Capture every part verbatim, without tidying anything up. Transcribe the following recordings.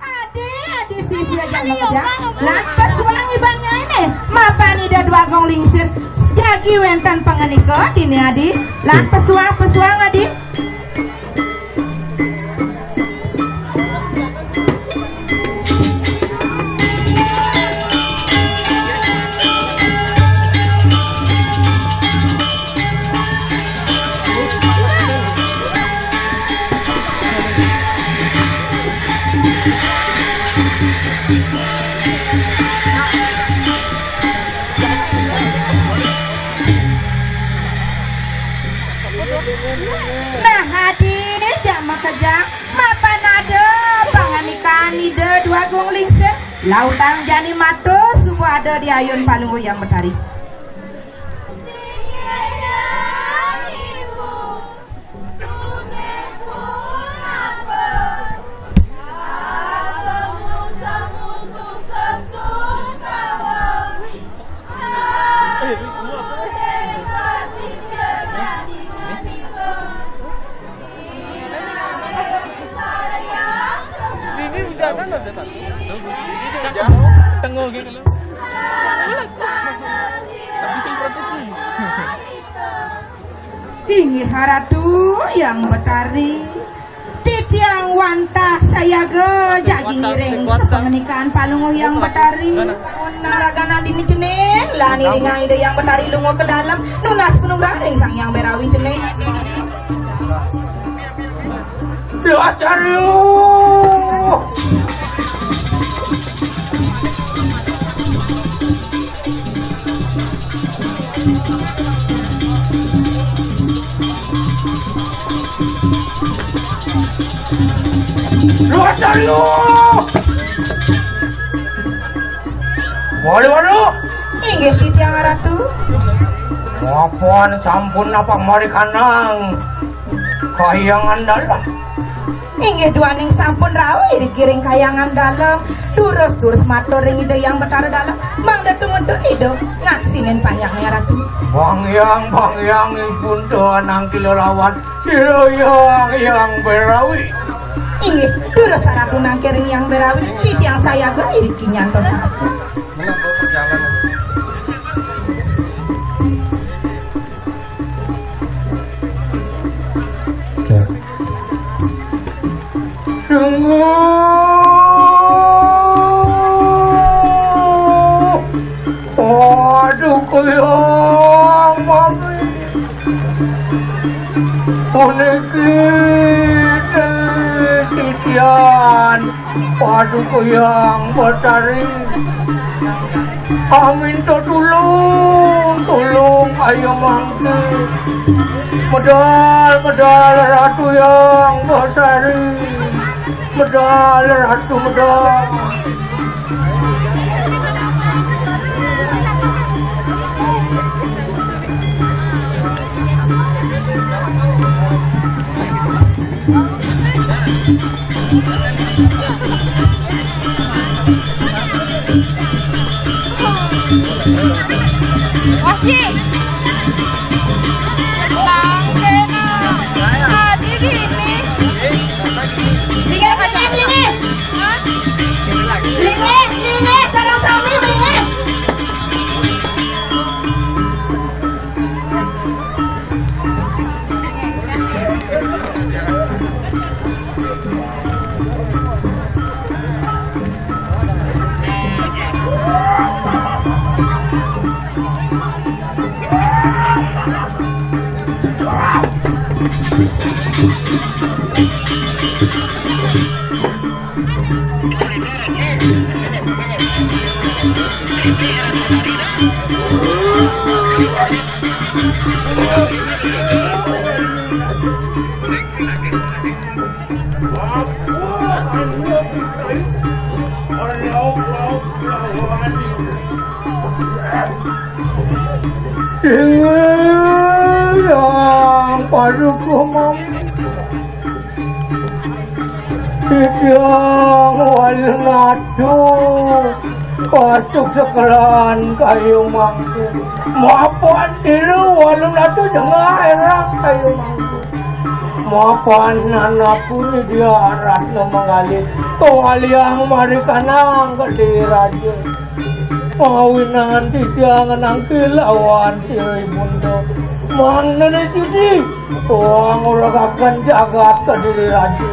Adi, adi sisi aja. Lan pesuang ibannya ini, mapan Ida Dwagung Lingsir. Jagi wénten pangandika dini, adi. Lan pesuang, pesuang, adi. Nah, adi, jak makejang, mapan ada pangandikan Ida Dwagung Lingsir, lautang jani matur suba ada di ayun Palungguh Hyang Betari. Ini hujanan aja, Pak. Tengok gitu. Tapi sing produksi. Inggih Ratu Hyang Betari, titiang wantah sayaga jagi ngiring sapangandikan Palungguh Hyang Betari. Pun nang raganan dini cening, lan iringang Ida Hyang Betari lunga ka dalem, nunas panugrahan ring Sang Hyang Berawi cening. Loh, Acarya! Loh, Acarya! Waduh, waduh! Inggih titiang Ratu. Mapan sampun napak mari kanang kahyangan dalem. Inggih duaning sampun rauh iriki ring kahyangan dalem. Durus-durus matur ring Ida Hyang Betara Dalem. Mangda tumutun Ida ngaksinin panjakné Ratu. Bang Hyang, Bang Hyang, ipun tuanang kila lawan Ida Hyang, Hyang Berawi. Inggih, durus Ratu nangkil ring Hyang Berawi. Titiang sayaga iriki nyantos. Sungguh. Aduh, kuyang mami. Puniki titian. Paduka Hyang Betari. Aminta tulung, tulung ayo mangke. Medal, medal Ratu Hyang Betari. Medal Ratu, medal. Yang paduka mau. Titiang walunatu, pasuk sekelan kayu mangku. Mapan tilu walunatu jengah erak kayu mangku. Mapan anak puni dia arat no menggalih. Kawaliang mari kanang ke di raja. Pawinan titiang nangkil lawan sira ibunda. Mangnene siji, wong ora kakan jagat Kediri Raja.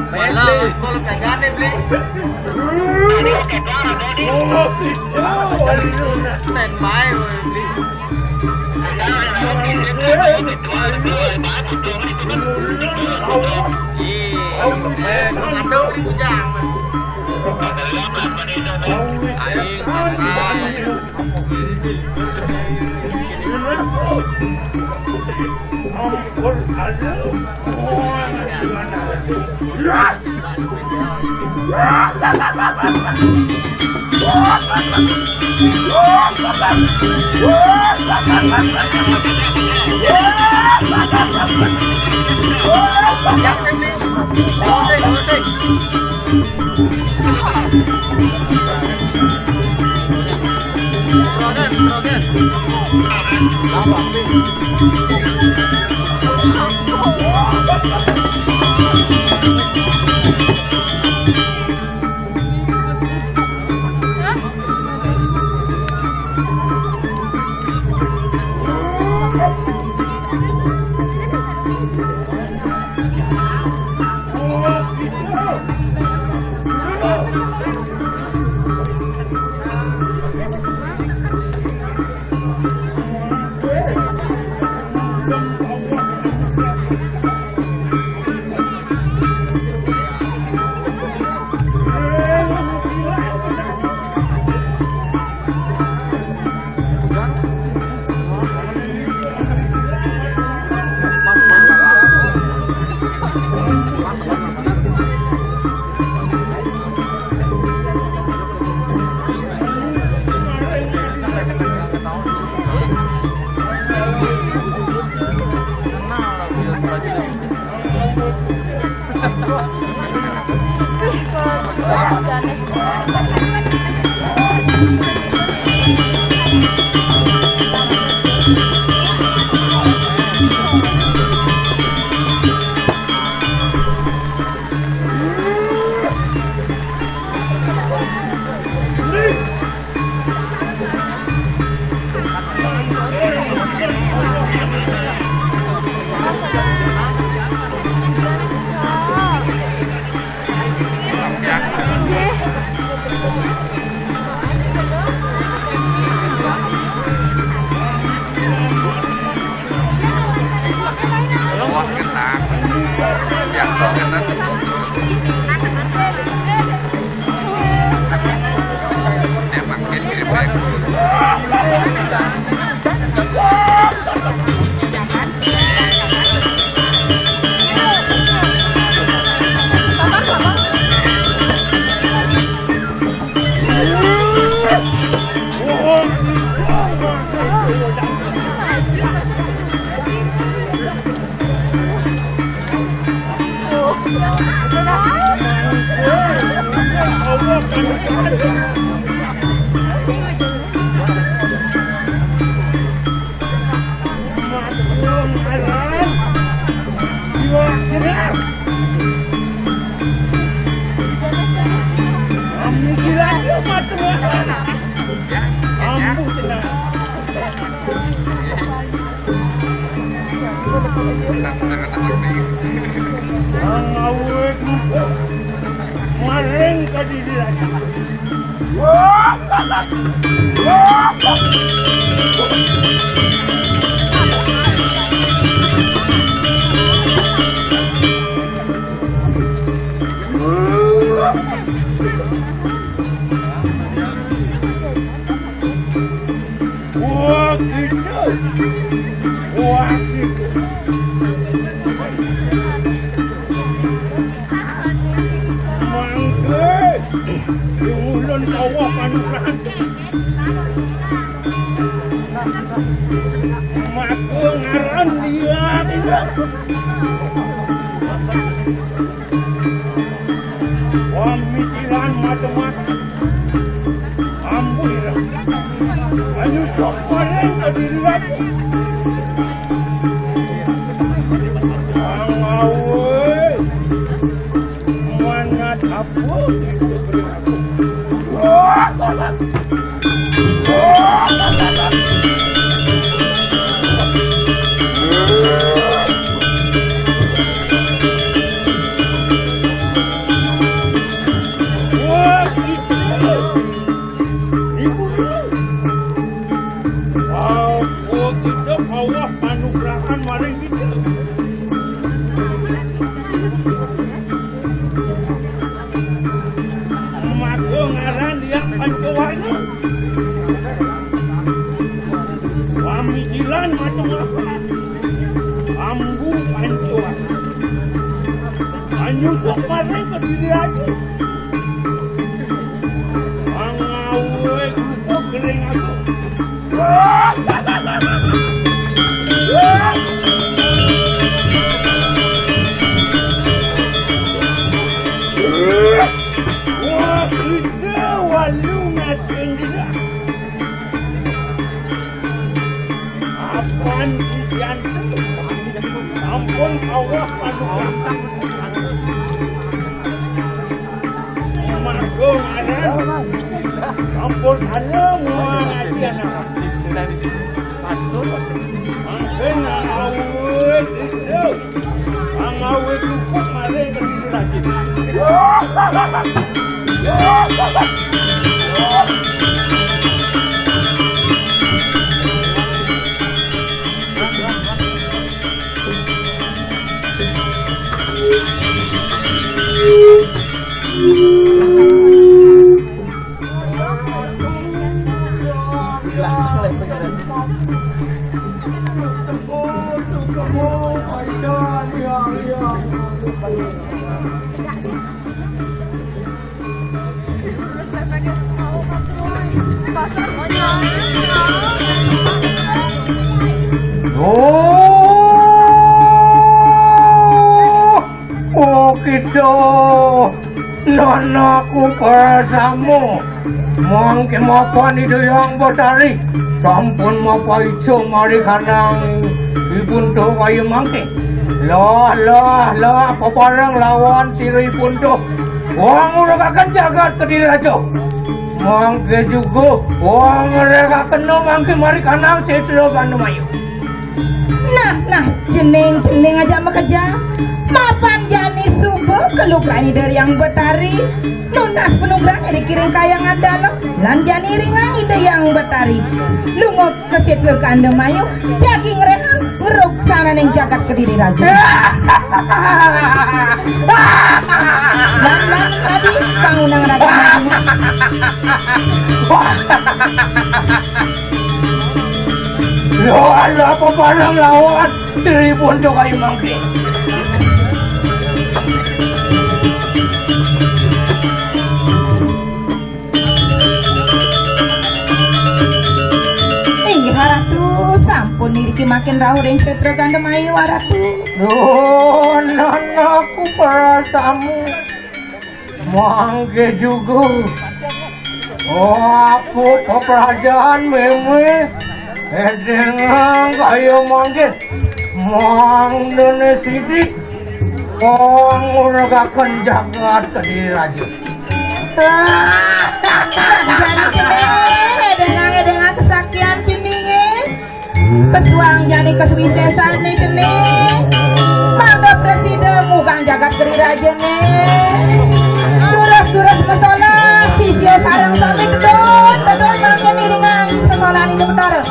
Beli, sepuluh kagane, beli. Standby, beli. Iya, eh, lu ngatur, beli bujang. Aing santai. Awas kena. Ya, kau kena tuh. Emang dia bebek. Ampun, tenang. Tentang anak-anak nih. Pangawit maring ka diri raja. Wah! Wah! Wah, gitu. Wah, gitu. Mangke, ulun tawa panugrahan. Maka ngaran dia, dia. Pamikiran macam-macam. Ambuira. Ayo, sok paling ke diri aku. Angawe. Manat apa? Wah, itu. Ibu. Apa kita kawah panugrahan maring kita? Maka ngaran dia Pancawarna. Pamikiran macam apa? Ambu Pancawarna. Anyusuk maring ke diri aja. Mangawe kerupuk kering aku. Wah, kita walungan sendiri. Apan ujian ampun Allah panugrahan. Margo ngaran ampun haleng ngajian. Mangkena awit itu. Ang awit luput mare ke diri lagi. Oh, oh, kita nanaku pertama. Mangke mapan Ida Hyang Betari sampun mapaica mari kanang Ibun Tuh kaya mangke. Lah, lah, lah, papareng lawan sira Ibun Tuh. Wong nguragaken jagat Kediri Raja. Mangke juga wong nguragaken mangke mari kanang Setra Gandamayu. Nah, nah, jening-jening aja makejang. Mapan jani suba kalugrahan Ida Hyang Betari. Nunas panugrahan ring Kayang Adala. Lan jani ringang Ida Hyang Betari. Lunga ka Setra Gandamayu, jagi ngrehang ngruksananing jagat Kediri Raja. Lan, lan, tadi pangunang raga maju. Yo, ala apa barang lawan Tribun Jogai mangke. Inggih, Ratu, sampun niriki makin rauh ring Setra Gandamayu, Ratu. Nuwun, anakku, para tamu. Mangke juga. Oh, apa pekerjaan meme? Edengang kaya mangke. Mangdene sithik. Wong nguragaken jagat Kediri Raja. Jani kene, edengang, edengang kesaktian ceninge. Pesuang jani kasuwisesane cening. Mangda prasida mugang jagat Kediri Raja ne. Durus-durus masola, sisya sareng sami tedun, tedun mangke niringang sesolaning Betara.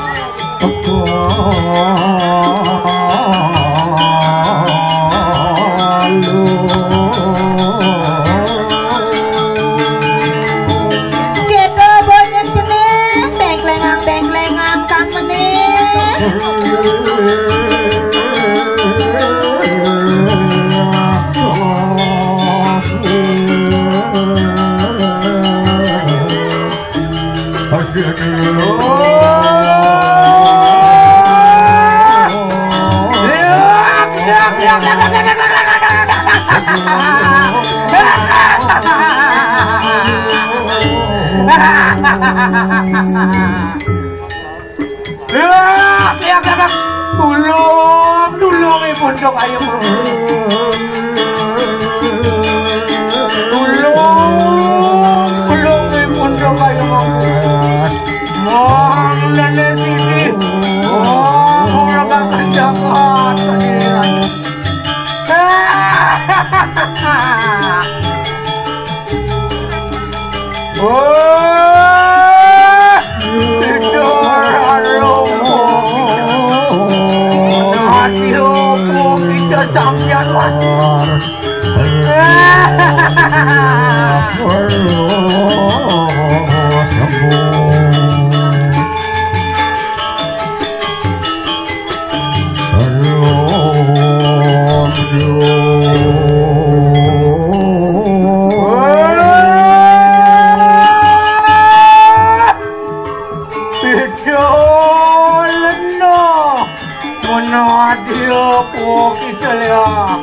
Tulung, tulung, tulung, tulung, tulung, tulung. Mang lele sisi. Oh, ora bakal dapat. Oh, itu ora lupa. Nah, dia pun kita sampean, Mas. Pidolno menawa dia pokok kita lihat.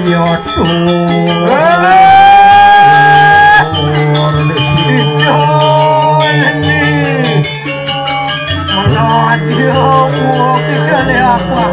Nyoto. Mana dia mau kita lihat apa?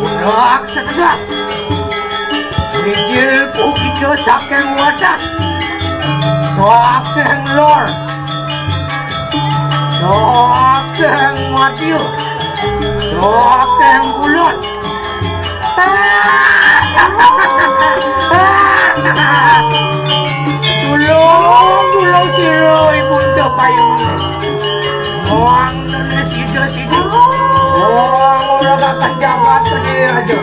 Budak sekedar. Rijil pukida saking wadah. Saking lor. Saking madya. Saking kulon. Tulung, tulung sira Ibunda Payung. Wong sida-sida. Wong ora bakal jabat gedhe aja.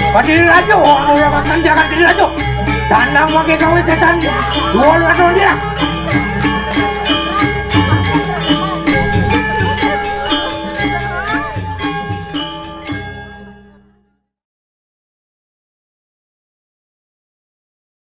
Padiri Rajo, ora makan jangan Padiri Rajo. Tanang pakai kawin setan. Dua ratus dia.